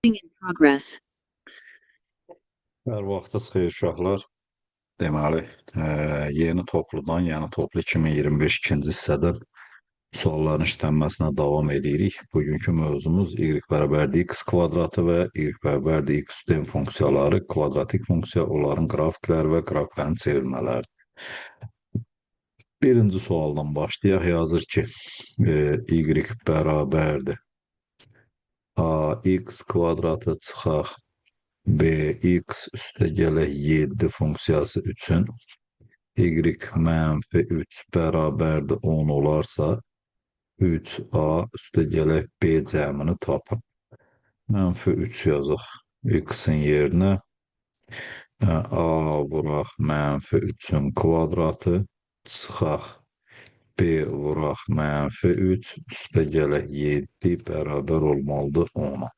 In progress. Hər vaxtınız xeyir uşaqlar. Deməli, yeni topludan, yəni toplu 2025 ikinci hissədən sualların işlənməsinə davam edirik. Bugünkü mövzumuz y bərabərdir x kvadratı və y bərabərdir x üstə n funksiyaları, kvadratik funksiya, onların qrafikləri və qrafiklərin çevirmələridir. Birinci sualdan başlayaq. Yazır ki, y bərabərdir ax kvadratı çıxaq bx üstə gələk 7 funksiyası üçün y mənfi 3 bərabərdir 10 olarsa 3a üstə gələk b cəmini tapın. Mənfi 3 yazaq x-in yerinə. A vuraq mənfi 3-ün kvadratı çıxaq b vuraq mənfi 3 üstə gələk 7 bərabər olmalıdır 10-a.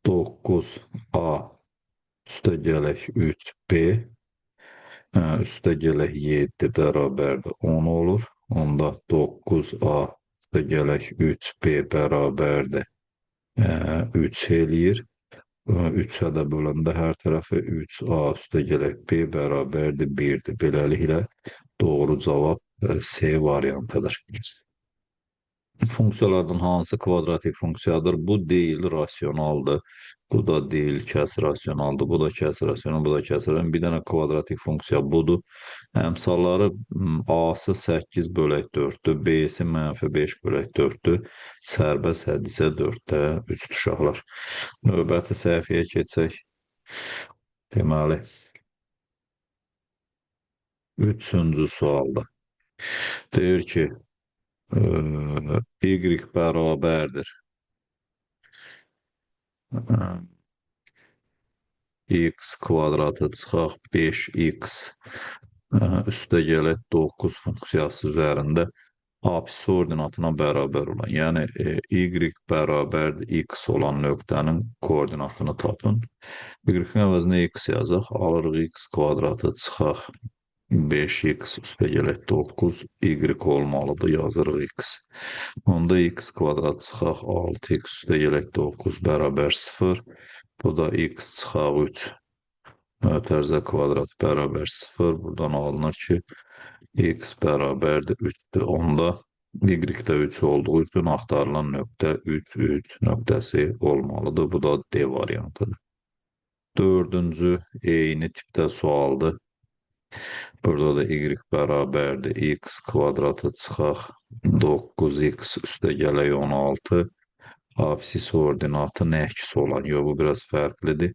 9a üstə gələk 3b üstə gələk 7 bərabərdir 10 olur. Onda 9a üstə gələk 3b bərabərdir 3 eləyir. 3-ə də böləndə hər tərəfi 3a üstə gələk b bərabərdir 1-dir. Beləliklə doğru cavab C variantıdır. Funksiyalardan hansı kvadratik funksiyadır? Bu deyil, rasionaldır. Bu da deyil, kəsr rasionaldır. Bu da kəsr rasional, bu da kəsr rasional. Bir dənə kvadratik funksiya budur. Əmsalları A-sı 8 bölək 4-dür, B-si mənfi 5 bölək 4-dür. Sərbəst hədd isə 4-də 3 uşaqlar. Növbəti səhifəyə keçsək. Deməli, üçüncü sualda. Deyir ki, y bərabərdir x kvadratı çıxaq 5x üstə gələk 9 funksiyası üzərində absis ordinatına bərabər olan, yəni y bərabərdir x olan nöqtənin koordinatını tapın. Y-in əvəzinə x yazaq, alırıq x kvadratı çıxaq 5x üstə gələk 9, y olmalıdır, yazırıq x. Onda x kvadrat çıxaq 6x üstə gələk 9 bərabər 0. Bu da x çıxaq 3 mötərizə kvadrat bərabər 0. Buradan alınır ki, x bərabərdir 3-dür. Onda y-də 3 olduğu üçün axtarılan nöqtə 3, 3 nöqtəsi olmalıdır. Bu da D variantıdır. Dördüncü eyni tipdə sualdır. Burada da y bərabərdir x kvadratı çıxaq 9x üstə gələk 16. Absis ordinatı əks olan? Yox, bu biraz fərqlidir.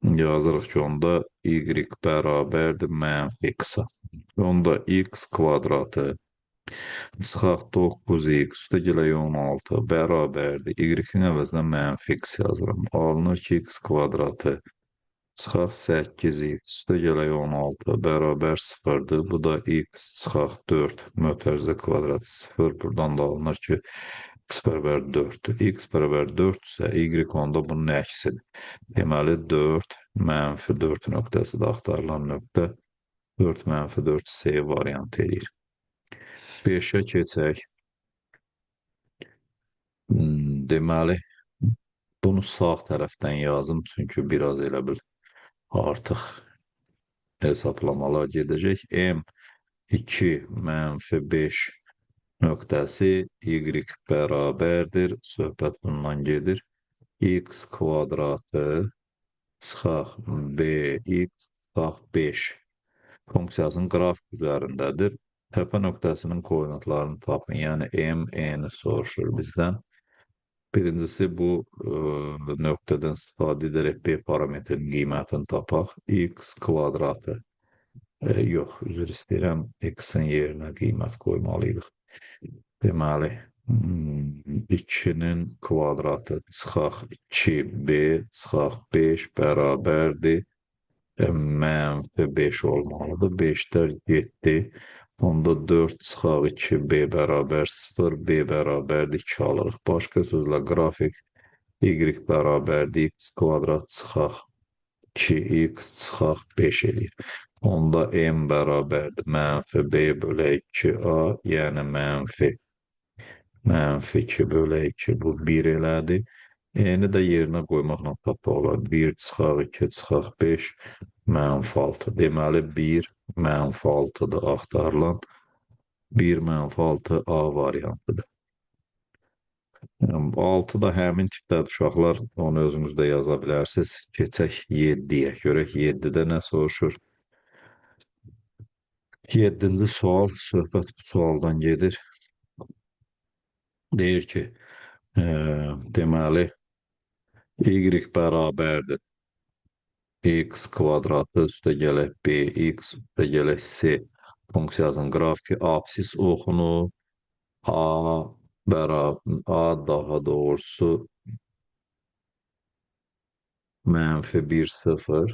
Yazırıq ki, onda y bərabərdir mənfi x-a. Onda x kvadratı çıxaq 9x üstə gələk 16 bərabərdir. Y-in əvəzinə mənfi x yazıram. Alınır ki, x kvadratı çıxaq 8x üstə gələk 16 bərabər 0-dır. Bu da x çıxaq 4 mötərizə kvadratı 0. Buradan da alınır ki, x bərabər 4-dür. X bərabər 4 isə y onda bunun əksidir. Deməli 4 mənfi 4 nöqtəsi də axtarılan nöqtə 4 mənfi 4 C variantı eləyir. 5-ə keçək. Deməli, bunu sağ tərəfdən yazım, çünki biraz elə bil artıq hesablamalar gedəcək. M 2 mənfi 5 nöqtəsi y bərabərdir. Söhbət bundan gedir. X kvadratı çıxaq bx çıxaq 5 funksiyasının qrafik üzərindədir. Təpə nöqtəsinin koordinatlarını tapın. Yəni M, N-i soruşur bizdən. Birincisi bu nöqtədən istifadə edərək B parametrinin qiymətini tapaq. X kvadratı. Yox, üzr istəyirəm. X-in yerinə qiymət qoymalıydıq. Deməli, 2-nin kvadratı çıxaq 2b çıxaq 5 bərabərdir. Mənfi 5 olmalıdır. 5-lər getdi. Onda 4 çıxaq 2b bərabər 0, b bərabərdir 2 alırıq. Başqa sözlə qrafik y bərabərdir x kvadrat çıxaq 2x çıxaq 5 eləyir. Onda m bərabərdir mənfi b bölək 2a, yəni mənfi 2 bölək 2 bu 1 elədi. N-i də yerinə qoymaqla tapmaq olar. 1 çıxaq, 2 çıxaq, 5, mənfi 6. Deməli, 1 mənfi 6-dır axtarılan. 1 mənfi 6 A variantıdır. Yəni, 6 da həmin tipdədir uşaqlar. Onu özünüz də yaza bilərsiniz. Keçək 7-yə. Görək 7-də nə soruşur? 7-ci sual, söhbət bu sualdan gedir. Deyir ki, deməli, y bərabərdir x kvadratı üstə gələk bx üstə gələk c funksiyasının qrafiki absis oxunu a bərabər a daha doğrusu mənfi 1 0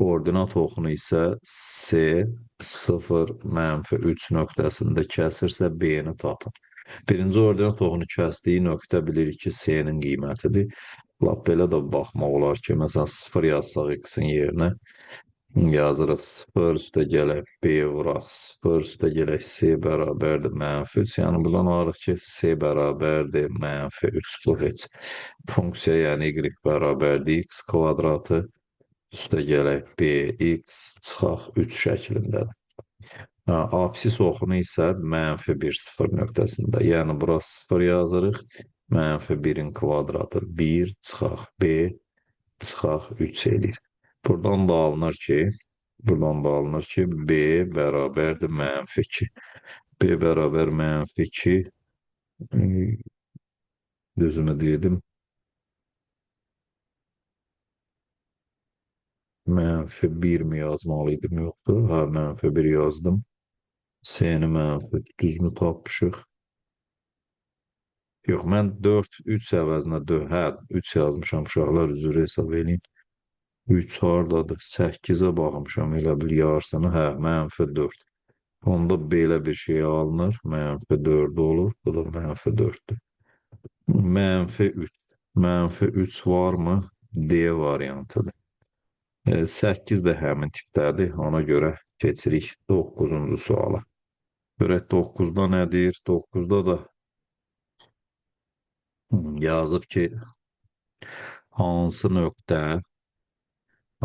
ordinat oxunu isə c 0 mənfi 3 nöqtəsində kəsirsə b-ni tapın. Birinci ordinat oxunu kəsdiyi nöqtə bilirik ki, c-nin qiymətidir. Lap belə də baxmaq olar ki, məsələn 0 yazsaq x-in yerinə yazırıq 0 üstə gələk b vuraq 0 üstə gələk c bərabərdir mənfi 3. Yəni buradan alırıq ki, c bərabərdir mənfi 3 bu heç. Funksiya yəni y bərabərdir x kvadratı üstə gələk bx çıxaq 3 şəklindədir. Absis oxunu isə mənfi 1 0 nöqtəsində. Yəni bura 0 yazırıq. Mənfi 1-in kvadratı 1 çıxaq b çıxaq 3 eləyir. Buradan da alınır ki, b bərabərdir mənfi 2. B bərabər mənfi 2, düzümü dedim. Mənfi 1 mi yazmalıydım yoxdur? Hə, mənfi 1 yazdım. C-ni mənfi düzmü tapmışıq? Yox, mən 4, 3 əvəzinə 4, hə, 3 yazmışam uşaqlar, üzr hesab eləyin. 3 hardadır? 8-ə baxmışam, elə bil yarısını, hə, mənfi 4. Onda belə bir şey alınır, mənfi 4 olur, bu da mənfi 4-dür. Mənfi 3, mənfi 3 varmı? D variantıdır. 8 də həmin tipdədir, ona görə keçirik 9-cu suala. Görək 9-da nə deyir? 9-da da yazıb ki, hansı nöqtə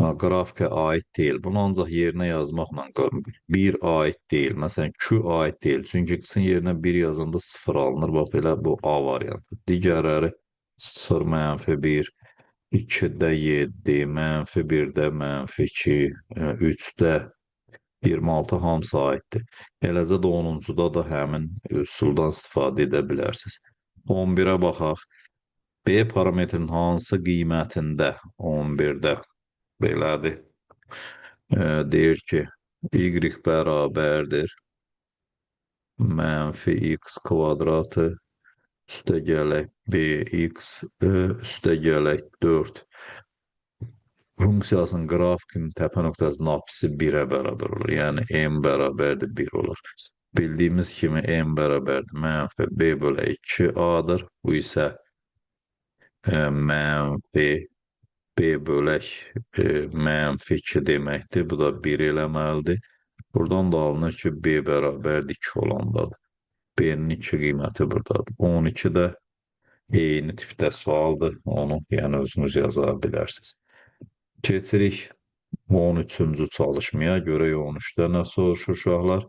qrafikə aid deyil. Bunu ancaq yerinə yazmaqla 1 aid deyil. Məsələn, Q aid deyil. Çünki X-in yerinə 1 yazanda 0 alınır. Bax, elə bu A variantı. Digərləri 0, mənfi 1, 2-də 7, mənfi 1-də mənfi 2, 3-də 26 hamısı aiddir. Eləcə də 10-cuda da həmin üsuldan istifadə edə bilərsiniz. 11-ə baxaq. B parametrinin hansı qiymətində 11-də belədir. Deyir ki, y bərabərdir mənfi x kvadratı üstə gələk bx üstə gələk 4. Funksiyasının qrafikinin təpə nöqtəsinin apsisi 1-ə bərabər olur. Yəni m bərabərdir 1 olur. Bildiyimiz kimi m bərabərdir mənfi b bölə 2a-dır. Bu isə mənfi b bölək mənfi 2 deməkdir. Bu da 1 eləməlidir. Buradan da alınır ki, b bərabərdir 2 olandadır. B-nin 2 qiyməti buradadır. 12 də eyni tipdə sualdır. Onu yəni özünüz yaza bilərsiniz. Keçirik 13-cü çalışmaya. Görək 13-də nə soruşur uşaqlar.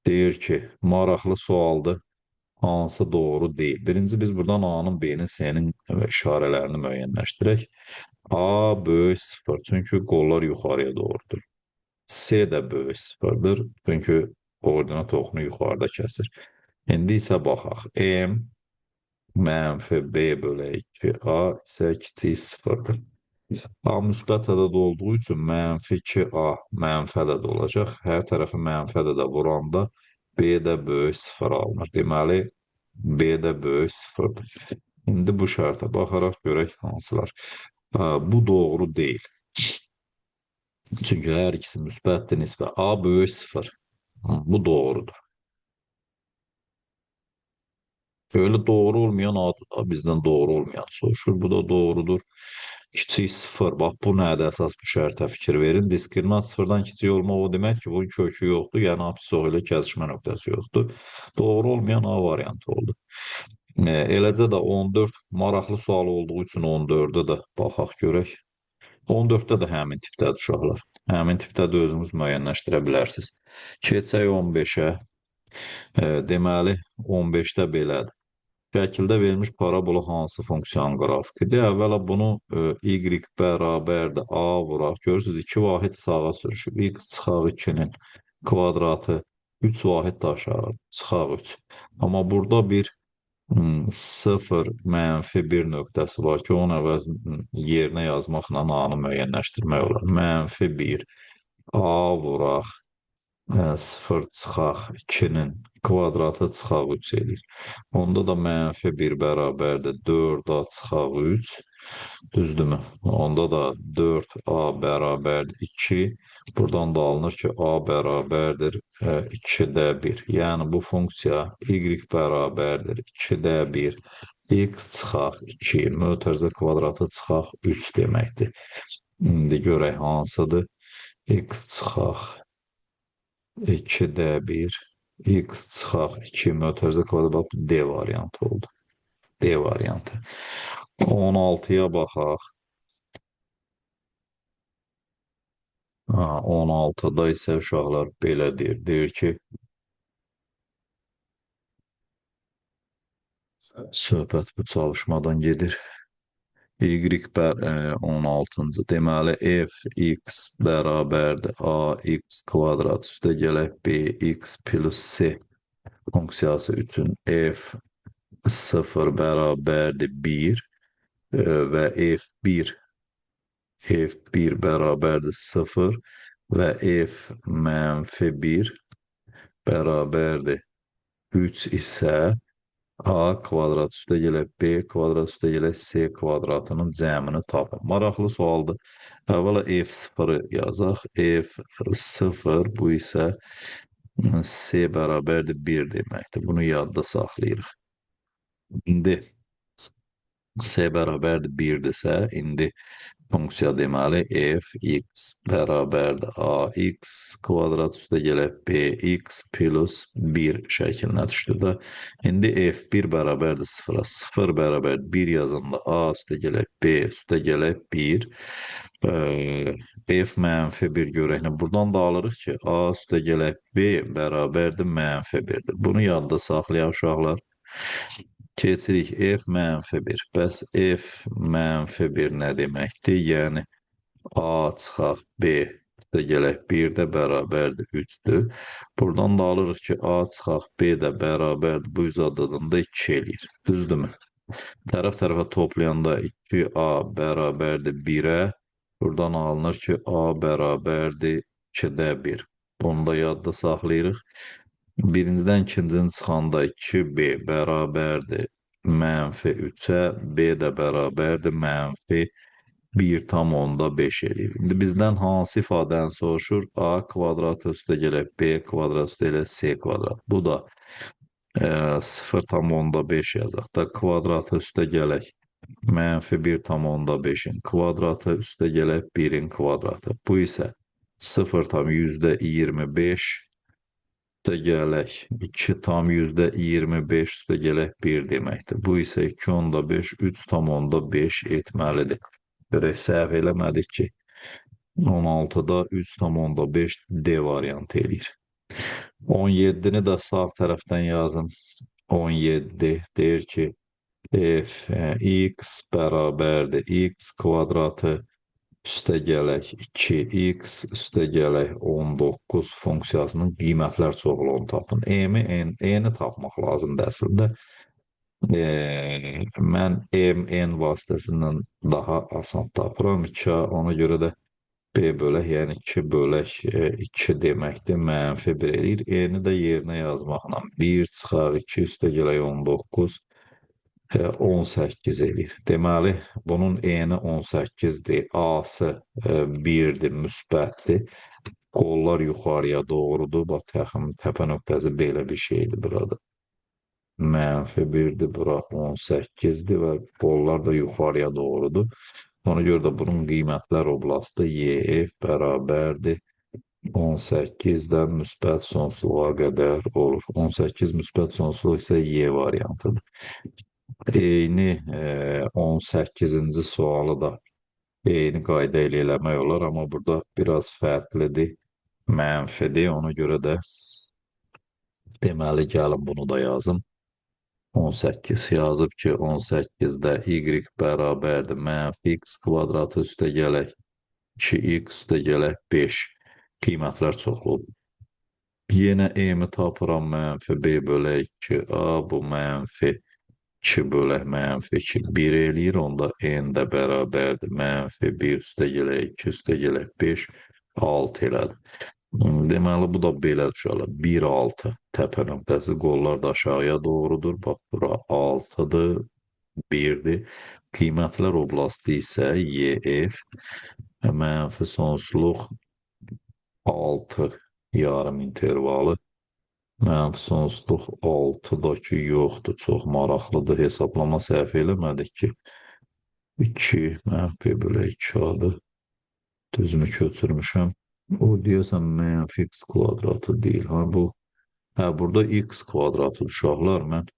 Deyir ki, maraqlı sualdır. Hansı doğru deyil? Birinci, biz buradan A-nın, B-nin, C-nin işarələrini müəyyənləşdirək. A böyük 0, çünki qollar yuxarıya doğrudur. C də böyük 0-dır, çünki ordinat oxunu yuxarıda kəsir. İndi isə baxaq. M mənfi B bölə 2A isə kiçik 0-dır. A müsbət ədəd olduğu üçün mənfi 2A mənfi ədəd olacaq. Hər tərəfi mənfi ədədə vuranda B də böyük 0 alınır. Deməli, B də böyük 0-dır. İndi bu şərtə baxaraq görək hansılar. Bu doğru deyil. Çünki hər ikisi müsbətdir nisbət. A böyük 0. Bu doğrudur. Öyle doğru olmayan adı da bizdən doğru olmayan soruşur. Bu da doğrudur. Kiçik 0. Bax, bu nədir? Əsas bu şərtə fikir verin. Diskriminant 0-dan kiçik olmaq o demək ki, bunun kökü yoxdur. Yəni, absis oxu ilə kəsişmə nöqtəsi yoxdur. Doğru olmayan A variantı oldu. Eləcə də 14 maraqlı sual olduğu üçün 14-ə də baxaq görək. 14-də də həmin tipdədir uşaqlar. Həmin tipdə də özünüz müəyyənləşdirə bilərsiniz. Keçək 15-ə. Deməli, 15-də belədir. Şəkildə verilmiş parabola hansı funksiyanın qrafikidir? Əvvəla bunu y bərabərdir a vuraq. Görürsünüz, 2 vahid sağa sürüşüb. X çıxaq 2-nin kvadratı 3 vahid də aşağı çıxaq 3. Amma burada bir 0 mənfi 1 nöqtəsi var ki, onun əvəz yerinə yazmaqla A-nı müəyyənləşdirmək olar. Mənfi 1 A vuraq 0 çıxaq 2-nin kvadratı çıxaq 3 eləyir. Onda da mənfi 1 bərabərdir 4A çıxaq 3. Düzdürmü? Onda da 4A bərabərdir 2. Buradan da alınır ki, A bərabərdir 2-də 1. Yəni, bu funksiya y bərabərdir 2-də 1. X çıxaq 2, mötərizə kvadratı çıxaq 3 deməkdir. İndi görək hansıdır. X çıxaq 2-də 1, x çıxaq 2, mötərizə kvadrat, bax, D variantı oldu. D variantı. 16-ya baxaq. 16-da isə uşaqlar belə deyir. Deyir ki, söhbət bu çalışmadan gedir. Y 16-cı. Deməli, f x bərabərdir a x kvadrat üstə gələk b x plus c funksiyası üçün f 0 bərabərdir 1 və f1 bərabərdir 0 və f mənfi 1 bərabərdir 3 isə A kvadrat üstə gələk B kvadrat üstə gələk C kvadratının cəmini tapın. Maraqlı sualdır. Əvvəla F0-ı yazaq. F0 bu isə C bərabərdir 1 deməkdir. Bunu yadda saxlayırıq. İndi C bərabərdir 1-dirsə, indi funksiya deməli f x bərabərdir ax kvadrat üstə gələk bx plus 1 şəklinə düşdü də. İndi f1 bərabərdir 0-a, 0 bərabər 1 yazanda a üstə gələk b üstə gələk 1, f mənfi 1 görək. Buradan da alırıq ki, a üstə gələk b bərabərdir mənfi 1-dir. Bunu yadda saxlayaq uşaqlar. Keçirik f mənfi 1. Bəs f mənfi 1 nə deməkdir? Yəni a çıxaq b üstə gələk 1 də bərabərdir 3-dür. Buradan da alırıq ki, a çıxaq b də bərabərdir. Bu uzadığında da 2 eləyir. Düzdürmü? Tərəf tərəfə toplayanda 2a bərabərdir 1-ə. Buradan alınır ki, a bərabərdir 2-də 1. Bunu da yadda saxlayırıq. Birincidən ikincinin çıxanda 2b bərabərdir mənfi 3-ə, b də bərabərdir mənfi 1,5 eləyir. İndi bizdən hansı ifadəni soruşur? A kvadratı üstə gələk B kvadratı üstə gələk C kvadrat. Bu da 0,5 yazaq da kvadratı üstə gələk mənfi 1,5-in kvadratı üstə gələk 1-in kvadratı. Bu isə 0,25 üstə gələk 2,25 üstə gələk 1 deməkdir. Bu isə 2,5, 3,5 etməlidir. Görək, səhv eləmədik ki, 16-da 3,5 D variantı eləyir. 17-ni də sağ tərəfdən yazın. 17 deyir ki, f x bərabərdir x kvadratı üstə gələk 2x üstə gələk 19 funksiyasının qiymətlər çoxluğunu tapın. M-i, N-i tapmaq lazımdır əslində. Mən M, N vasitəsindən daha asan tapıram. 2, ona görə də B bölək, yəni 2 bölək 2 deməkdir, mənfi 1 eləyir. N-i də yerinə yazmaqla 1 çıxar 2 üstə gələk 19, 18 eləyir. Deməli, bunun eni 18-dir, A-sı 1-dir, müsbətdir. Qollar yuxarıya doğrudur. Bax, təpə nöqtəsi belə bir şeydir burada. Mənfi 1-dir, bura 18-dir və qollar da yuxarıya doğrudur. Ona görə də bunun qiymətlər oblastı YF bərabərdir 18-dən müsbət sonsuzluğa qədər olur. 18 müsbət sonsuzluq isə Y variantıdır. Eyni 18-ci sualı da eyni qayda ilə eləmək olar, amma burada biraz fərqlidir, mənfidir. Ona görə də deməli, gəlin bunu da yazım. 18 yazıb ki, 18-də y bərabərdir mənfi x kvadratı üstə gələk 2x üstə gələk 5. Qiymətlər çoxludur. Yenə m-i tapıram mənfi b bölək 2a, bu mənfi 2 bölək mənfi 2, 1 eləyir, onda n də bərabərdir mənfi 1 üstə gələk 2 üstə gələk 5, 6 elədir. Deməli, bu da belə düşərlər. 1, 6 təpə nöqtəsi, qollar da aşağıya doğrudur. Bax, bura 6-dır, 1-dir. Qiymətlər oblasti isə YF mənfi sonsuzluq 6 yarım intervalı. Mənfi sonsuzluq 6-dakı yoxdur. Çox maraqlıdır. Hesablama səhv eləmədik ki. 2 mənfi bölək 2-adır. Düzümü köçürmüşəm. O deyəsən mənfi x kvadratı deyil. Ha, bu, hə, burada x kvadratı uşaqlar. Mən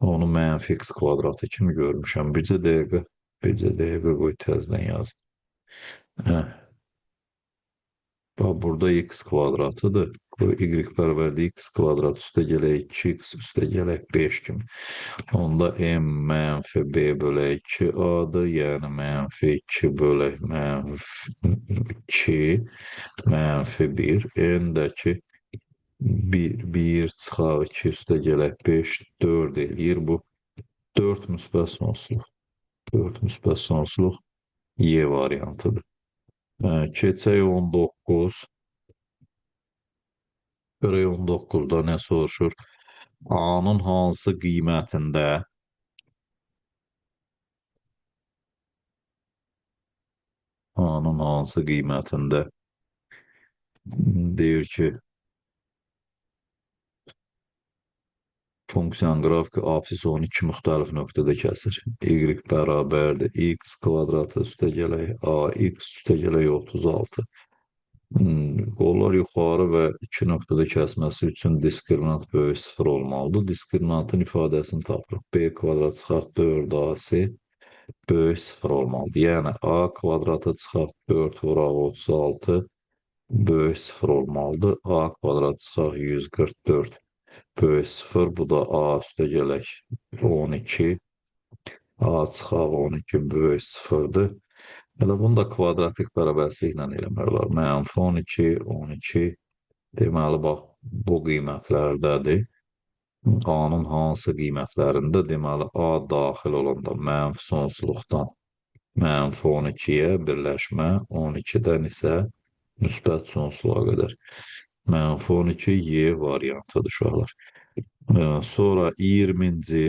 onu mənfi x kvadratı kimi görmüşəm. Bircə dəqiqə qoy təzdən yaz. Hə. Bax, burada x kvadratıdır. Bu y bərabərdir x kvadrat üstə gələk 2x üstə gələk 5 kimi. Onda m mənfi b bölək 2a-dır. Yəni mənfi 2 bölək mənfi 2 mənfi 1. N-dəki 1 çıxaq 2 üstə gələk 5, 4 eləyir. Bu 4 müsbət sonsuzluq. 4 müsbət sonsuzluq Y variantıdır. Keçək 19. Görək 19-da nə soruşur? A-nın hansı qiymətində deyir ki, funksiyanın qrafiki absis onu iki müxtəlif nöqtədə kəsir. Y bərabərdir x kvadratı üstə gələk ax üstə gələk 36. Qollar yuxarı və iki nöqtədə kəsməsi üçün diskriminant böyük 0 olmalıdır. Diskriminantın ifadəsini tapırıq. B kvadrat çıxaq 4ac böyük 0 olmalıdır. Yəni A kvadratı çıxaq 4 vuraq 36 böyük 0 olmalıdır. A kvadrat çıxaq 144 böyük 0. Bu da A üstə gələk 12. A çıxaq 12 böyük 0-dır. Elə bunu da kvadratik bərabərsizliklə eləmək olar. Mənfi 12, 12. Deməli, bax, bu qiymətlərdədir. A-nın hansı qiymətlərində? Deməli, A daxil olanda mənfi sonsuzluqdan mənfi 12-yə birləşmə, 12-dən isə müsbət sonsuzluğa qədər. Mənfi 12 Y variantıdır uşaqlar. Sonra 20-ci.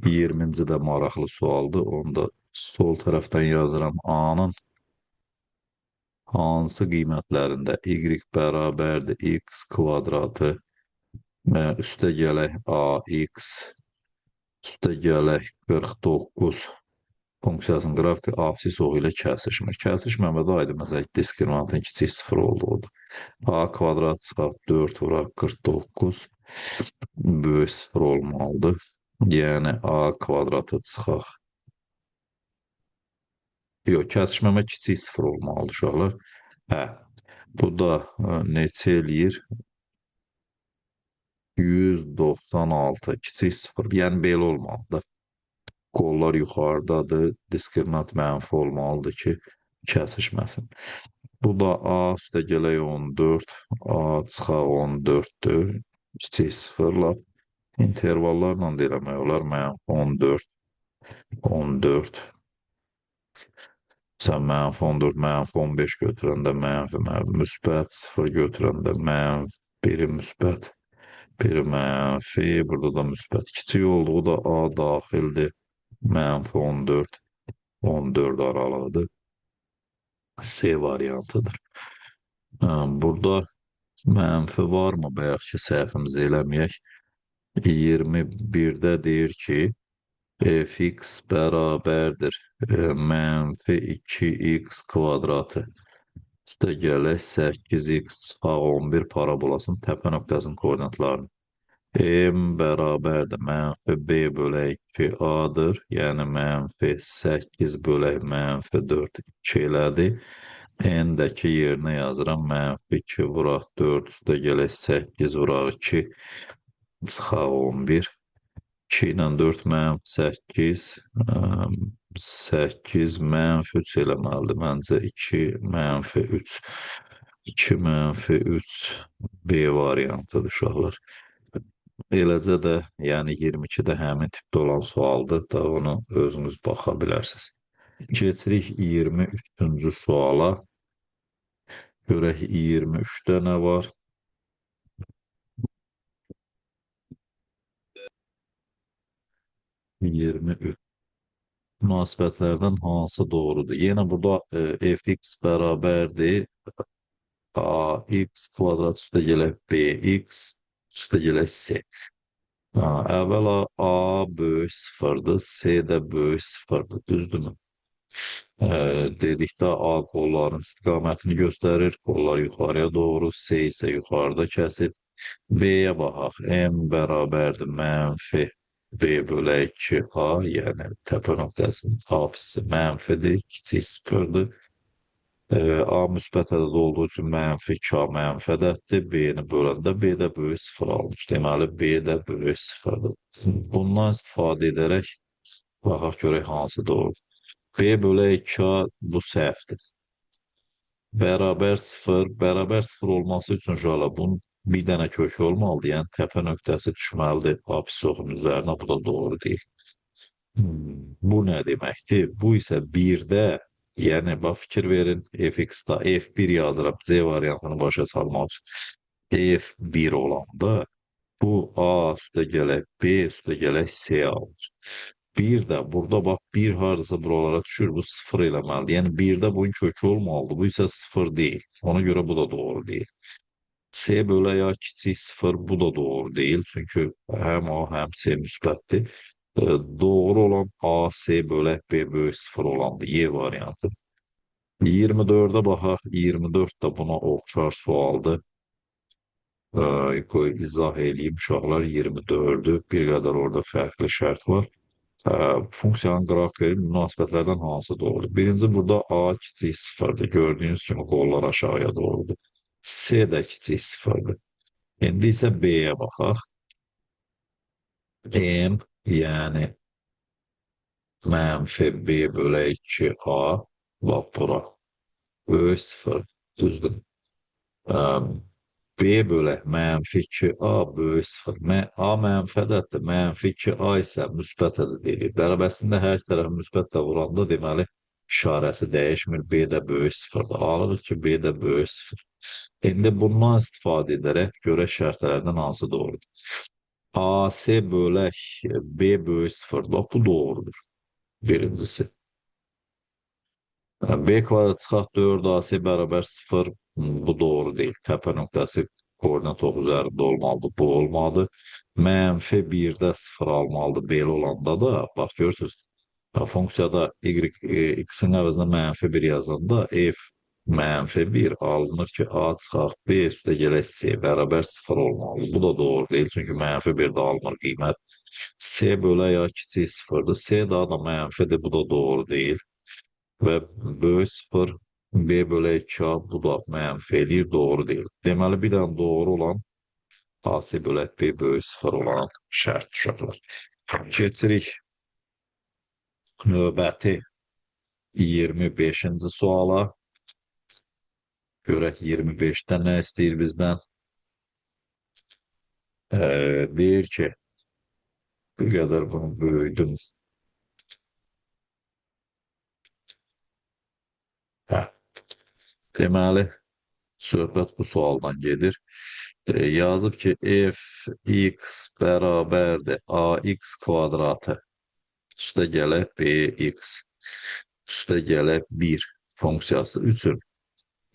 20-ci də maraqlı sualdır. Onu da sol tərəfdən yazıram. A-nın hansı qiymətlərində y bərabərdir x kvadratı üstə gələk ax üstə gələk 49 funksiyasının qrafiki absis oxu ilə kəsişmir. Kəsişməmədə aydın məsələn diskriminantın kiçik 0 olduğudur. A kvadrat çıxaq 4 vuraq 49 böyük 0 olmalıdır. Yəni A kvadratı çıxaq. Yox, kəsişməmə kiçik 0 olmalıdır uşaqlar. Hə, bu da neçə eləyir? 196 kiçik 0. Yəni belə olmalıdır. Qollar yuxarıdadır, diskriminant mənfi olmalıdır ki, kəsişməsin. Bu da A üstə gələk 14, A çıxaq 14-dür. Kiçik 0-la intervallarla da eləmək olar. Mənfi 14, 14. Sən mənfi 14, mənfi 15 götürəndə mənfi, mənfi, müsbət 0 götürəndə mənfi, biri müsbət, biri mənfi, burada da müsbət. Kiçik olduğu da A daxildir. Mənfi 14, 14 aralığıdır. C variantıdır. Burada mənfi varmı? Bayaq ki, səhvimizi eləməyək. 21-də deyir ki, fx bərabərdir mənfi 2x kvadratı. Üstə gələk 8x çıxaq 11 parabolasının təpə nöqtəsinin koordinatlarını. M bərabərdir mənfi B bölək 2A-dır. Yəni mənfi 8 bölək mənfi 4 2 elədi. N-dəki yerinə yazıram. Mənfi 2 vuraq 4 üstə gələk 8 vuraq 2 çıxaq 11. 2 ilə 4 mənfi 8, 8 mənfi 3 eləməlidir. Məncə 2 mənfi 3. 2 mənfi 3 B variantıdır uşaqlar. Eləcə də, yəni 22-də həmin tipdə olan sualdır da onu özünüz baxa bilərsiniz. Keçirik 23-cü suala. Görək 23-də nə var? 23. Münasibətlərdən hansı doğrudur? Yenə burada fx bərabərdir ax kvadrat üstə gələk bx üstə gələk c. Əvvəla a böyük sıfırdır, c də böyük sıfırdır, düzdürmü? Dedikdə a qolların istiqamətini göstərir, qollar yuxarıya doğru, c isə yuxarıda kəsib. B-yə baxaq, m bərabərdir mənfi b bölək 2a, yəni təpə nöqtəsinin apsisi mənfidir, kiçik sıfırdır. A müsbət ədəd olduğu üçün mənfi 2a mənfi ədəddir. B-ni böləndə B də böyük sıfır almış. Deməli, B də böyük sıfırdır. Bundan istifadə edərək baxaq görək hansı doğrudur. B bölək 2a bu səhvdir. Bərabər 0, bərabər 0 olması üçün uşaqlar bunun bir dənə kökü olmalıdır. Yəni təpə nöqtəsi düşməlidir apsis oxunun üzərinə. Bu da doğru deyil. Bu nə deməkdir? Bu isə 1-də, yəni bax fikir verin, fx-da f1 yazıram C variantını başa salmaq üçün. F1 olanda bu A üstə gələk B üstə gələk C alır. Bir də burada bax 1 hardasa buralara düşür, bu 0 eləməlidir. Yəni 1-də bunun kökü olmalıdır, bu isə 0 deyil. Ona görə bu da doğru deyil. C bölək A kiçik 0, bu da doğru deyil. Çünki həm A, həm C müsbətdir. Doğru olan A, C bölək B böyük 0 olandır. Y variantı. 24-ə baxaq. 24 də buna oxşar sualdır. Qoy izah eləyim uşaqlar 24-ü. Bir qədər orada fərqli şərt var. Funksiyanın qrafik verir, münasibətlərdən hansı doğrudur? Birinci, burada A kiçik 0-dır. Gördüyünüz kimi qollar aşağıya doğrudur. C də kiçik 0-dır. İndi isə B-yə baxaq. M, yəni mənfi B bölək 2A, bax bura. Böyük 0, düzdür. B bölək mənfi 2A böyük 0. A mənfi ədəddir, mənfi 2A isə müsbət ədəd eləyir. Bərabərsində hər tərəfi müsbət də vuranda, deməli, işarəsi dəyişmir. B də böyük 0-dır. Alırıq ki, B də böyük 0. İndi bundan istifadə edərək görək şərtlərdən hansı doğrudur. AC bölək B böyük 0-dır. Bax, bu doğrudur. Birincisi. B kvadrat çıxaq 4AC bərabər 0. Bu doğru deyil. Təpə nöqtəsi koordinat oxu üzərində olmalıdır. Bu olmadı. Mənfi 1-də 0 almalıdır. Belə olanda da, bax görürsünüz, funksiyada y, x-in əvəzinə mənfi 1 yazanda f mənfi 1 alınır ki, A çıxaq B üstə gələk C bərabər 0 olmalıdır. Bu da doğru deyil, çünki mənfi 1-də alınır qiymət. C bölək A kiçik 0-dır. C daha da mənfidir, bu da doğru deyil. Və böyük 0, B bölək 2A, bu da mənfi eləyir, doğru deyil. Deməli, bir dənə doğru olan AC bölək B böyük 0 olan şərt uşaqlar. Keçirik növbəti 25-ci suala. Görək 25-də nə istəyir bizdən? Deyir ki, bir qədər bunu böyüdüm. Hə. Deməli, söhbət bu sualdan gedir. Yazıb ki, fx bərabərdir ax kvadratı üstə gələk bx üstə gələk 1 funksiyası üçün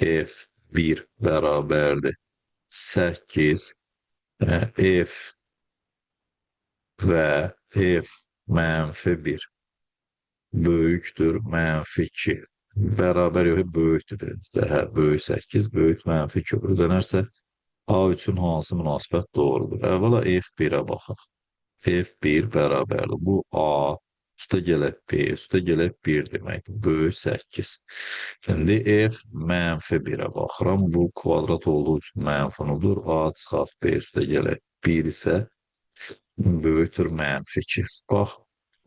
f1 bərabərdir 8, f və f mənfi 1 böyükdür mənfi 2. Bərabər yox, böyükdür birincində. Hə, böyük 8, böyük mənfi 2 ödənərsə A üçün hansı münasibət doğrudur? Əvvəla F1-ə baxaq. F1 bərabərdir. Bu A üstə gələk B, üstə gələk 1 deməkdir. Böyük 8. İndi F mənfi 1-ə baxıram. Bu kvadrat olduğu üçün mənfi odur. A çıxaq B üstə gələk 1 isə böyükdür mənfi 2. Bax,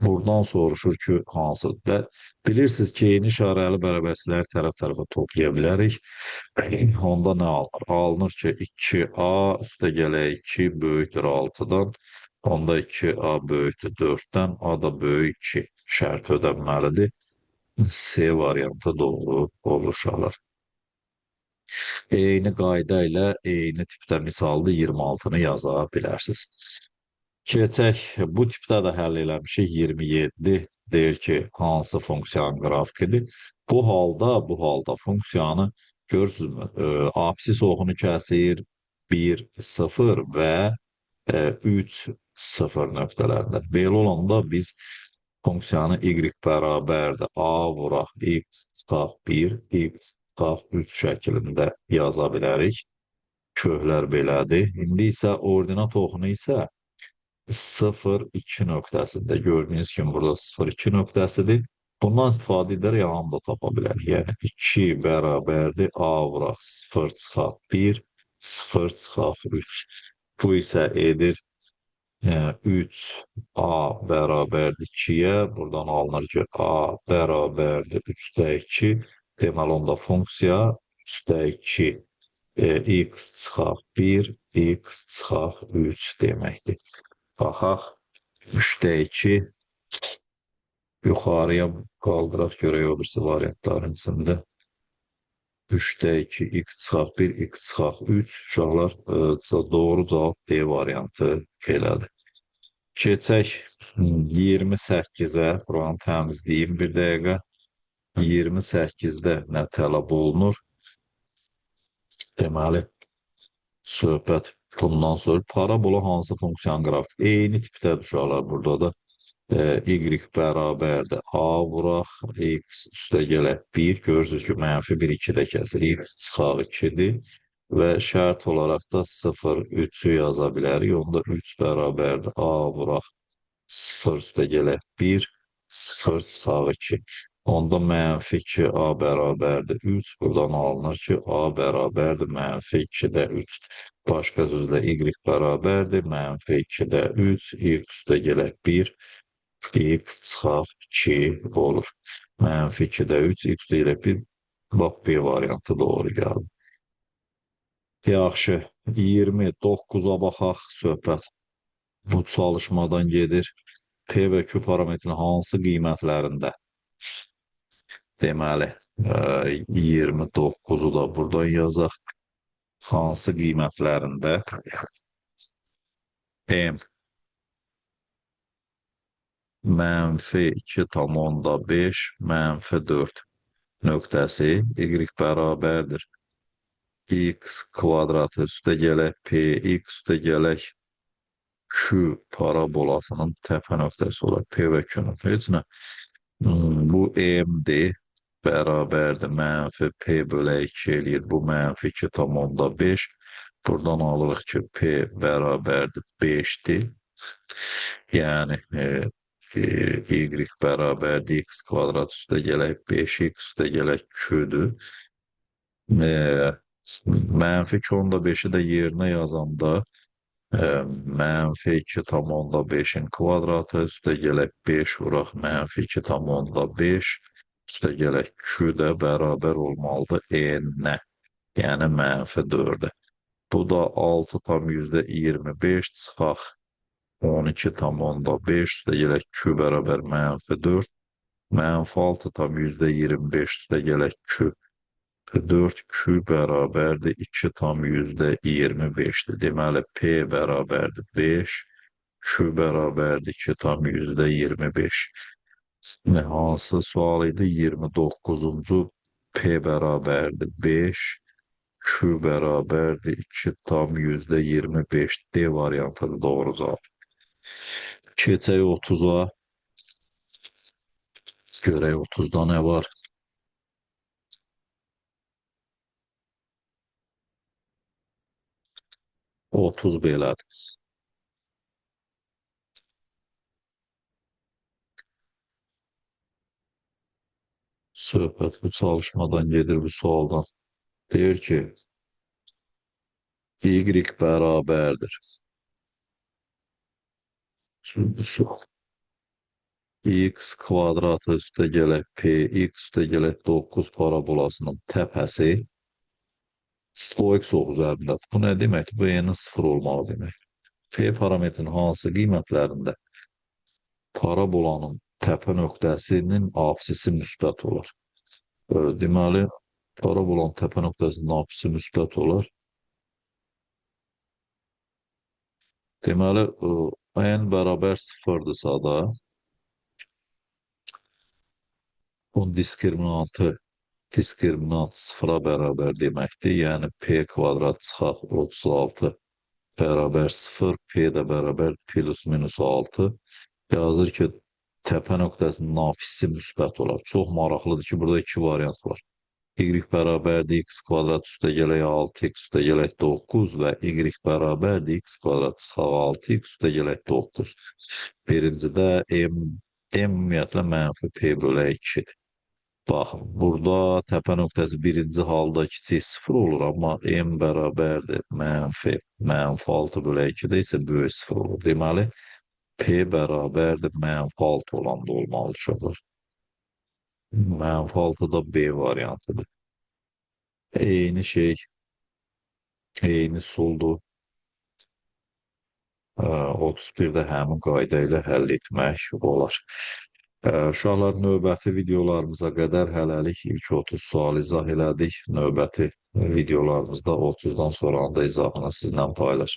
buradan soruşur ki, hansıdır? Və bilirsiniz ki, eyni işarəli bərabərsizləri tərəf-tərəfə toplaya bilərik. Onda nə alınır? Alınır ki, 2A üstə gələk 2 böyükdür 6-dan. Onda 2A böyükdür 4-dən, A da böyük 2 şərt ödənməlidir. C variantı doğru olur uşaqlar. Eyni qayda ilə eyni tipdə misalda 26-nı yaza bilərsiniz. Keçək, bu tipdə də həll eləmişik. 27 deyir ki, hansı funksiyanın qrafikidir. Bu halda funksiyanı görürsünüzmü? Absis oxunu kəsir 1, 0 və 3, 0 nöqtələrində. Belə olanda biz funksiyanı y bərabərdir A vuraq x çıxaq 1, x çıxaq 3 şəklində yaza bilərik. Köhlər belədir. İndi isə ordinat oxunu isə 0, 2 nöqtəsində. Gördüyünüz kimi burada 0, 2 nöqtəsidir. Bundan istifadə edərək A-nı da tapa bilərik. Yəni 2 bərabərdir A vuraq 0 çıxaq 1, 0 çıxaq 3. Bu isə edir 3A bərabərdir 2-yə. Buradan alınır ki, A bərabərdir 3-də 2. Deməli, onda funksiya 3-də 2 x çıxaq 1, x çıxaq 3 deməkdir. Baxaq, 3-də 2 yuxarıya qaldıraq görək o birisi variantların içində. 3-də 2, x çıxaq 1, x çıxaq 3. Uşaqlar, doğru cavab D variantı belədir. Keçək 28-ə, buranı təmizləyim bir dəqiqə. 28-də nə tələb olunur? Deməli, söhbət bundan sonra parabola hansı funksiyanın qrafik? Eyni tipdədir uşaqlar burada da. Y bərabərdir A vuraq, x üstə gələk 1. Görürsünüz ki, mənfi 1, 2 də kəsir. X çıxaq 2-dir və şərt olaraq da 0, 3-ü yaza bilərik. Onda 3 bərabərdir A vuraq, 0 üstə gələk 1, 0 çıxaq 2. Onda mənfi 2A bərabərdir 3. Buradan alınır ki, A bərabərdir mənfi 2-də 3. Başqa sözlə Y bərabərdir mənfi 2-də 3, X üstə gələk 1, X çıxaq 2 olur. Mənfi 2-də 3, X üstə gələk 1. Bax, B variantı doğru gəldi. Yaxşı, 29-a baxaq, söhbət bu çalışmadan gedir. P və Q parametrinin hansı qiymətlərində? Deməli, 29-u da buradan yazaq. Hansı qiymətlərində? M mənfi 2,5 mənfi 4 nöqtəsi Y bərabərdir. X kvadratı üstə gələk P, X üstə gələk Q parabolasının təpə nöqtəsi olar. P və Q-nün. Heç nə. Bu MD bərabərdir mənfi P bölə 2 eləyir. Bu mənfi 2,5. Buradan alırıq ki, P bərabərdir 5-dir. Yəni, Y bərabərdir X kvadrat üstə gələk 5X üstə gələk Q-dür. Mənfi 2,5-i də yerinə yazanda mənfi 2,5-in kvadratı üstə gələk 5 vuraq mənfi 2,5 üstə gələk Q də bərabər olmalıdır N-ə, yəni mənfi 4-ə. Bu da 6,25 çıxaq 12,5 üstə gələk Q bərabər mənfi 4, mənfi 6,25 üstə gələk Q 4Q bərabərdir 2,25-dir. Deməli, P bərabərdir 5, Q bərabərdir 2,25. Hansı sual idi? 29-cu P bərabərdir 5, Q bərabərdir 2,25. D variantıdır doğru cavab. Keçək 30-a. Görək 30-da nə var? 30 belədir. Söhbət bu çalışmadan gedir bu sualdan. Deyir ki, Y bərabərdir. Şimdi bu sual. X kvadratı üstə gələk P, X üstə gələk 9 parabolasının təpəsi OX oxu üzərindədir. Bu nə deməkdir? Bu N-in 0 olmalı deməkdir. P parametrinin hansı qiymətlərində parabolanın təpə nöqtəsinin apsisi müsbət olar? Deməli, parabolanın təpə nöqtəsinin apsisi müsbət olar. Deməli, N bərabər 0-dırsa da, bunun diskriminantı, diskriminant 0-a bərabər deməkdir. Yəni, P kvadrat çıxaq 36 bərabər 0, P də bərabər plus minus 6. Yazır ki, təpə nöqtəsinin apsisi müsbət olar. Çox maraqlıdır ki, burada iki variant var. Y bərabərdir x kvadrat üstə gələk 6x üstə gələk 9 və Y bərabərdir x kvadrat çıxaq 6x üstə gələk 9. Birincidə M ümumiyyətlə mənfi P bölək 2-dir. Baxın, burada təpə nöqtəsi birinci halda kiçik 0 olur, amma M bərabərdir mənfi 6 bölək 2-də isə böyük 0 olur. Deməli, P bərabərdir mənfi 6 olanda olmalı uşaqlar. Mənfi 6 da B variantıdır. Eyni şey, eyni üsuldur. 31-də həmin qayda ilə həll etmək olar. Uşaqlar, növbəti videolarımıza qədər hələlik ilk 30 sual izah elədik. Növbəti videolarımızda 30-dan sonra da izahını sizlə paylaşacağım.